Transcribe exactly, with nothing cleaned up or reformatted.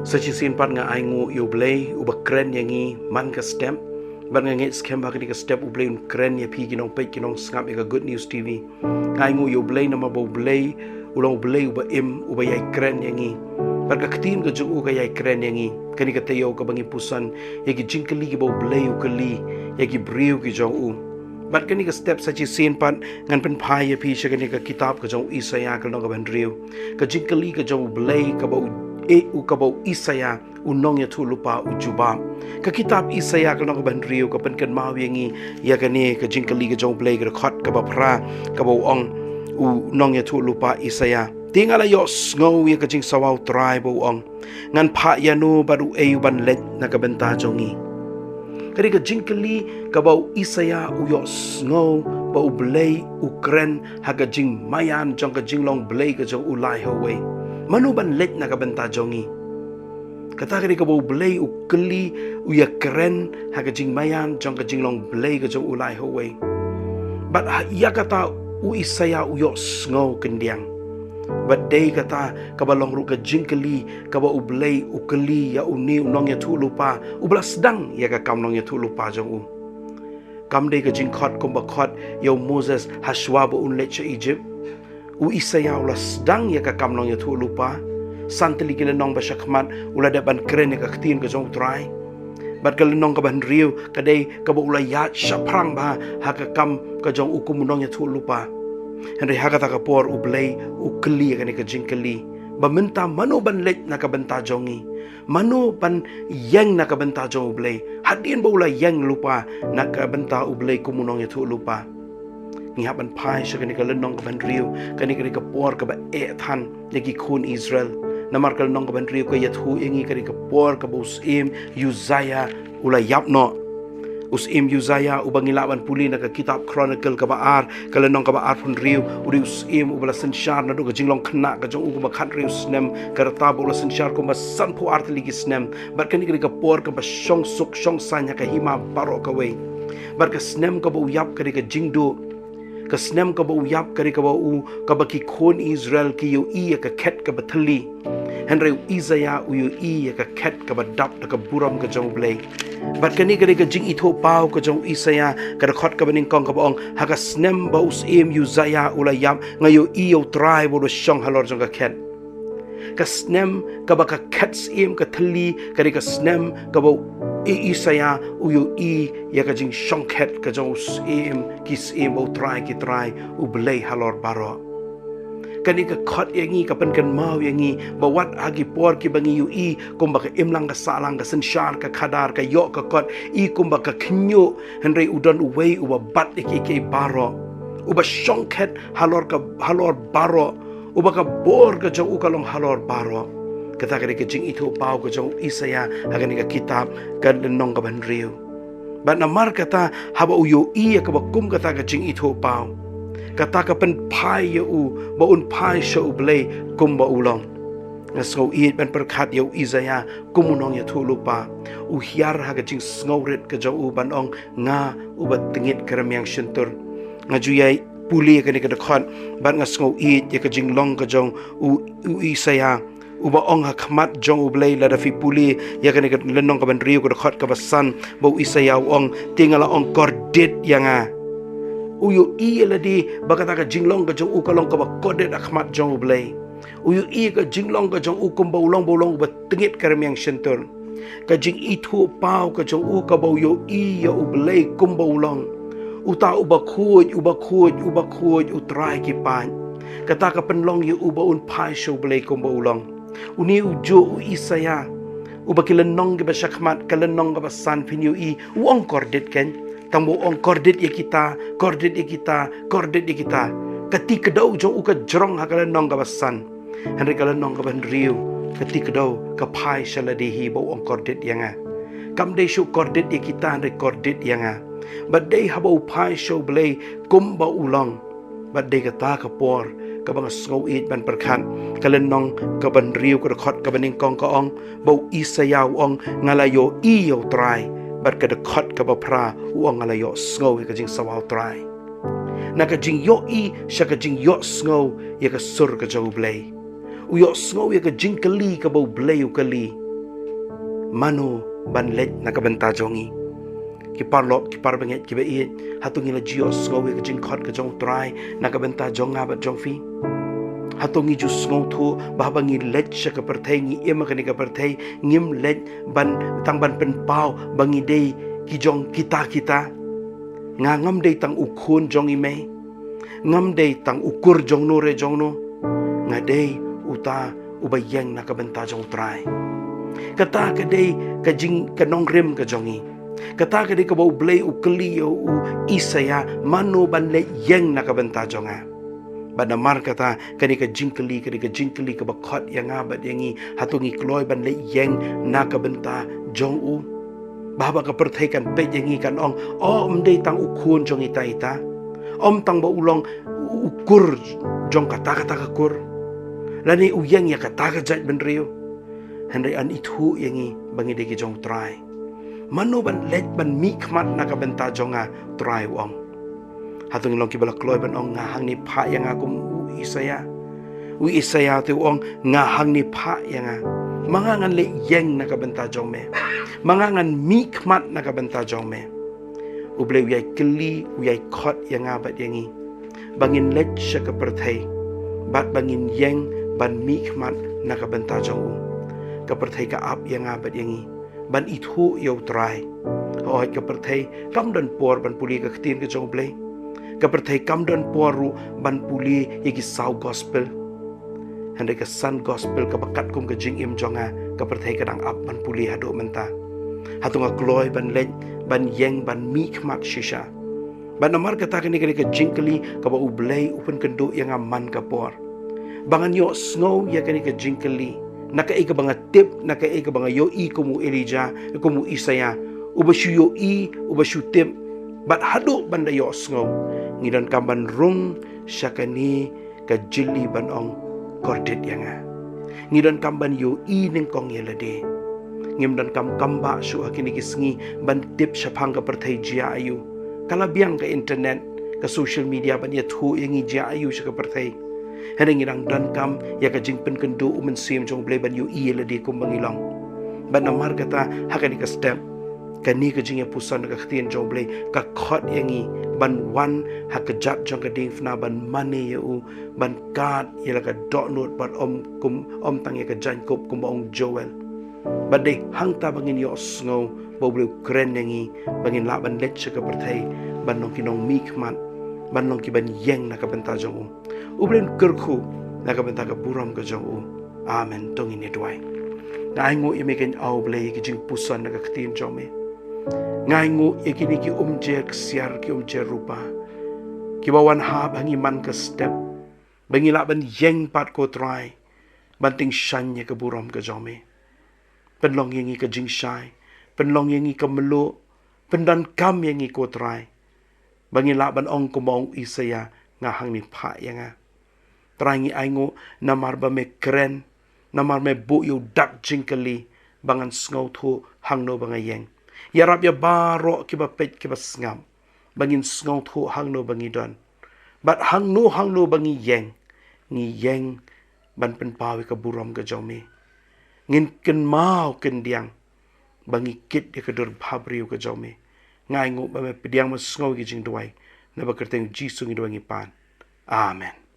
Sa shisien pat nga ai nguh ïa U Blei uba kren ïa ngi man ka step. Bad nga ngeit skhem ba ha kane ka step U Blei un kren ïa phi ki nongpeit ki nongsngap ïa ka Good News T V. Nga ai nguh ïa U Blei namar ba U Blei u long U Blei uba im, uba ïai kren ïa ngi. Bad ka ktien ka jong u ka ïai kren ïa ngi. Kane ka taïew kaba ngi puson ïa ki jingkylli kiba U Blei u kylli ïa ki briew ki jong u. Bad kane ka step sa shisien pat ngan pynphai ïa phi sha kane ka kitab ka jong u Isaïah ka lynnong kaba hynriew. Ka jingkylli ka jong U Blei kaba u, e, u kaba u Isaïah u nongïathuhlypa u jubab. Ka kitab Isaïah ka lynnong kaba hynriew ka pynkynmaw ïa ngi ïa kane ka jingkylli ka jong U Blei, ka dkhot kaba phra, kaba u ong, u nongïathuhlypa Isaïah: Te nga la ïohsngew ïa ka jingsawa U Trai ba u ong: Ngan phah ïano bad uei u ban leit na ka bynta jong ngi? Ka dei ka jingkylli kaba u Isaïah u ïohsngew ba U Blei u kren ha ka jingmaïan jong ka jinglong Blei ka jong u lai ha uwei. Mano ban leit na ka bynta jong ngi? Kata ka dei kaba U Blei u kylli, u ïakren ha ka jingmaïan jong ka jinglong Blei ka jong u lai ha uwei. Bad ha ïa kata u Isaïah u ïohsngew khyndiat. Bad dei kata kaba long ruh ka jingkylli kaba U Blei u kylli ïa une u nongïathuhlypa uba la sdang ïa ka kam nongïathuhlypa jong u. Kam dei ka jingkhot kumba khot ïa u Moses ha shuwa ba un leit sha Egypt. U Isaïah u la sdang ïa ka kam nongïathuhlypa. San tylli ki lynnong ba sha khmat u la dep ban kren ïa ka ktien ka jong U Trai. Bad ka lynnong kaba hynriew ka dei kaba u la ïaid shaphrang bha ha ka kam ka jong u kum u nongïathuhlypa. Hynrei ha kata ka por U Blei u kylli ïa kane ka jingkylli ba mynta mano ban leit na ka bynta jong ngi? Mano ban ïeng na ka bynta jong U Blei hadien ba u la ïeng lypa na ka bynta U Blei kum u nongïathuhlypa? Ngi hap ban phai sha kane ka lynnong kaba hynriew, kane ka dei ka por kaba eh than ïa ki khun Israel. Namar ka lynnong kaba hynriew ka ïathuh ïa ngi ka dei ka por kaba u syiem Uzziah u la ïap noh. U syiem Uzziah uba ngi lah ban pule na ka kitab Chronicle kaba ar, ka lynnong kaba arphew hynriew, u dei u syiem uba la synshar naduh ka jinglong khynnah ka jong u kumba khathynriew snem, ka rta ba u la synshar kumba sanphew ar tylli ki snem. Bad kane ka dei ka por kaba shong suk shong saiñ ha ka hima baroh kawei. Bad ka snem kaba u ïap ka dei ka jingduh. Ka snem kaba u ïap ka dei kaba u, kaba ki khun Israel ki ïohi ïa ka khet kaba thylli. Hynrei u Isaïah u ïohi ïa ka khet kaba dap da ka burom ka jong U Blei. Bad kane ka dei ka jingithuhpaw ka jong u Isaïah, ka dkhot kaba nyngkong kaba ong: Ha ka snem ba u syiem Uzziah u la ïap, nga ïohi ïa U Trai ba u da shong halor jong ka khet. Ka snem kaba ka khet syiem ka thylli ka dei ka snem kaba u Isaïah u ïohi ïa ka jingshongkhet ka jong u syiem ki syiem, ba U Trai ki trai, U Blei halor baroh. Kane ka khot ïa ngi, ka pynkynmaw ïa ngi ba wat ha ki por kiba ngi ïohi kumba ka imlang ka sahlang, ka synshar ka khadar, ka ïoh ka kot, i kumba ka khynñiuh, hynrei u don uwei uba bat ïa kiei kiei baroh, uba shongkhet halor ka, halor baroh, uba ka bor ka jong u ka long halor baroh. Kata ka dei ka jingithuhpaw ka jong u Isaïah ha kane ka kitab, ka lynnong kaba hynriew. Bad namar kata, haba u ïohi ïa kaba kum kata ka jingithuhpaw, kata ka pynphai ïa u ba un phai sha U Blei kumba u long. Nga sngew ïeit ban pyrkhat ïa u Isaïah kum u nongïathuhlypa. U hiar ha ka jingsngewrit ka jong u ban ong: Nga uba tyngit ka rmiang shyntur. Nga ju ïai pule ïa kane ka dkhot bad nga sngew ïeit ïa ka jinglong ka jong u, u Isaïah, uba ong ha khmat jong U Blei. Lada phi pule ïa kane ka lynnong kaba hynriew, ka dkhot kaba san, ba u Isaïah u ong: Te nga la ong, kordit ïa nga. U ïohi ïa lade ba kata ka jinglong ka jong u ka long kaba kordit ha khmat jong U Blei. U ïohi ïa ka jinglong ka jong u kumba u long, ba u long uba tyngit ka rmiang shyntur. Ka jingithuhpaw ka jong u kaba u ïohi ïa U Blei kumba u long, uta uba khuid, uba khuid, uba khuid, U Trai ki paid. Kata ka pynlong ïa u ba un phai sha U Blei kumba u long. Une ujuh u Isaïah, uba ki lynnong kiba sha khmat, ka lynnong kaba san, phin ïohi u ong kordit kein. Tang ba u ong kordit ïa kita, kordit ïa kita, kordit ïa kita. Ka ti kdew jong u ka jrong ha ka lynnong kaba san. Hynrei ka lynnong kaba hynriew, ka ti kdew ka phai sha lade hi ba u ong kordit ïa nga. Kam dei shuh kordit ïa kita, hynrei kordit ïa nga. Bad dei haba u phai sha U Blei kumba u long. Bad dei kata ka por kaba nga sngew ïeit ban pyrkhat. Ka lynnong kaba hynriew, ka dkhot kaba nyngkong ka ong ba u Isaïah u ong: Nga la ïohi ïa U Trai. Bad ka dkhot kaba phra u ong: Nga la ïohsngew ïa ka jingsawa U Trai. Na ka jingïohi sha ka jingïohsngew ïa ka sur ka jong U Blei. U ïohsngew ïa ka jingkylli kaba U Blei u kylli. Mano ban leit na ka bynta jong ngi? Ki paralok, ki parabangeit, ki ba ïeit, hato ngi la ju ïohsngew ïa ka jingkhot ka jong U Trai na ka bynta jong nga bad jong phi? Hato ngi ju sngewthuh ba haba ngi leit sha ka pyrthei, ngi im ha kane ka pyrthei, ngim leit ban, tang ban pynpaw ba ngi dei ki jong kita kita? Nga ngam dei tang u khun jong i mei. Ngam dei tang u kur jong no re jong no. Nga dei uta uba ïeng na ka bynta jong U Trai. Kata ka dei ka jing, ka nongrim ka jong ngi. Kata ka dei kaba U Blei u kylli ïa u Isaïah, mano ban leit ïeng na ka bynta jong nga? Bad namar kata, kane ka jingkylli, kane ka jingkylli kaba khot ïa nga bad ïa ngi, hato ngi kloi ban leit ïeng na ka bynta jong u? Ba haba ka pyrthei kan peit ïa ngi kan ong, o, ym dei tang u khun jong ita ita. Ym tang ba u long u kur jong kata kata ka kur, lane u ïeng ïa kata ka jaitbynriew. Hynrei yn ithuh ïa ngi ba ngi dei ki jong U Trai. Mano ban leit ban mihkhmat na ka bynta jong nga, U Trai u ong. Hato ngi long kiba la kloi ban ong, nga hangne phah ïa nga, kum u Isaïah? U Isaïah te u ong, nga hangne phah ïa nga. Ma nga ngan leit ïeng na ka bynta jong me? Ma nga ngan mihkhmat na ka bynta jong me? U Blei u ïai kylli, u ïai khot ïa nga bad ïa ngi ba ngin leit sha ka pyrthei bad ba ngin ïeng ban mihkhmat na ka bynta jong u. Ka pyrthei ka ap ïa nga bad ïa ngi ban ithuh ïa U Trai. Hooid, ka pyrthei kam don por ban pule ka ktien ka jong U Blei. Ka pyrthei kam don por ruh ban pule ïa ki saw gospel. Hynrei ka san gospel kaba katkum ka jingim jong nga, ka pyrthei ka dang ap ban pule haduh mynta. Hato nga kloi ban leit ban ïeng ban mihkhmat shisha? Bad namar kata, kane ka dei ka jingkylli kaba U Blei u pynkynduh ïa nga man ka por, ba ngan ïohsngew ïa kane ka jingkylli. Na kaei kaba nga tip, na kaei kaba nga ïohi kum u Elijah, kum u Isaïah, uba shu ïohi, uba shu tip, bad haduh ban da ïohsngew, ngi donkam ban rung sha kane ka jylli ban ong, kordit ïa nga. Ngi donkam ban ïohi nyngkong ïa lade. Ngim donkam kam ba shu ha kine ki sngi ban tip shaphang ka pyrthei jia aiu. Ka la biang ka internet, ka social media ban ïathuh ïa ngi jia aiu sha ka pyrthei. Hynrei ngi dang donkam ïa ka jingpynkynduh u Mynsiem jong U Blei ban ïohi ïa lade kumba ngi long. Bad namar kata, ha kane ka step, kane ka jingïapuson da ka ktien jong U Blei ka khot ïa ngi ban wan ha ka kjat jong ka diengphna ban mane ïa u, ban kad ïa la ka dohnud, bad ym kum, ym tang ïa ka jaiñkup kumba ong Joel. Bad dei hangta ba ngin ïohsngew ba U Blei u kren ïa ngi ba ngin lah ban leit sha ka pyrthei ban long ki nongmihkhmat, ban long ki ban ïeng na ka bynta jong u. U Blei un kyrkhu na ka bynta ka burom ka jong u. Amen. To ngin ïa duwai. Nga ainguh ïa me keiñ, O Blei, ïa ki jingpuson na ka ktien jong me. Nga ainguh ïa kine ki umjer ksiar, ki umjer rupa, kiba wan hap ha ngi man ka step, ba ngi lah ban ïeng pat, ko Trai, ban tyngshaiñ ïa ka burom ka jong me. Pynlong ïa ngi ka jingshai, pynlong ïa ngi ka mluh, pyndonkam ïa ngi, ko Trai, ba ngi lah ban ong kumba ong Isaïah, nga hangne, phah ïa nga. Trai, ngi ainguh namar ba me kren, namar me buh ïa u dak jingkylli ba ngan sngewthuh hangno ba nga ïeng. Ïarap ïa baroh kiba peit, kiba sngap, ba ngin sngewthuh hangno ba ngi don, bad hangno hangno ba ngi ïeng, ngi ïeng ban pynpaw ïa ka burom ka jong me. Ngin kynmaw kyndiang ba ngi kit ïa ka dur bhabriew ka jong me. Nga ainguh ba me pdiang, me sngew ïa ki jingduwai. Na ka kyrteng Jisu ngi duwai, ngi pan. Amen.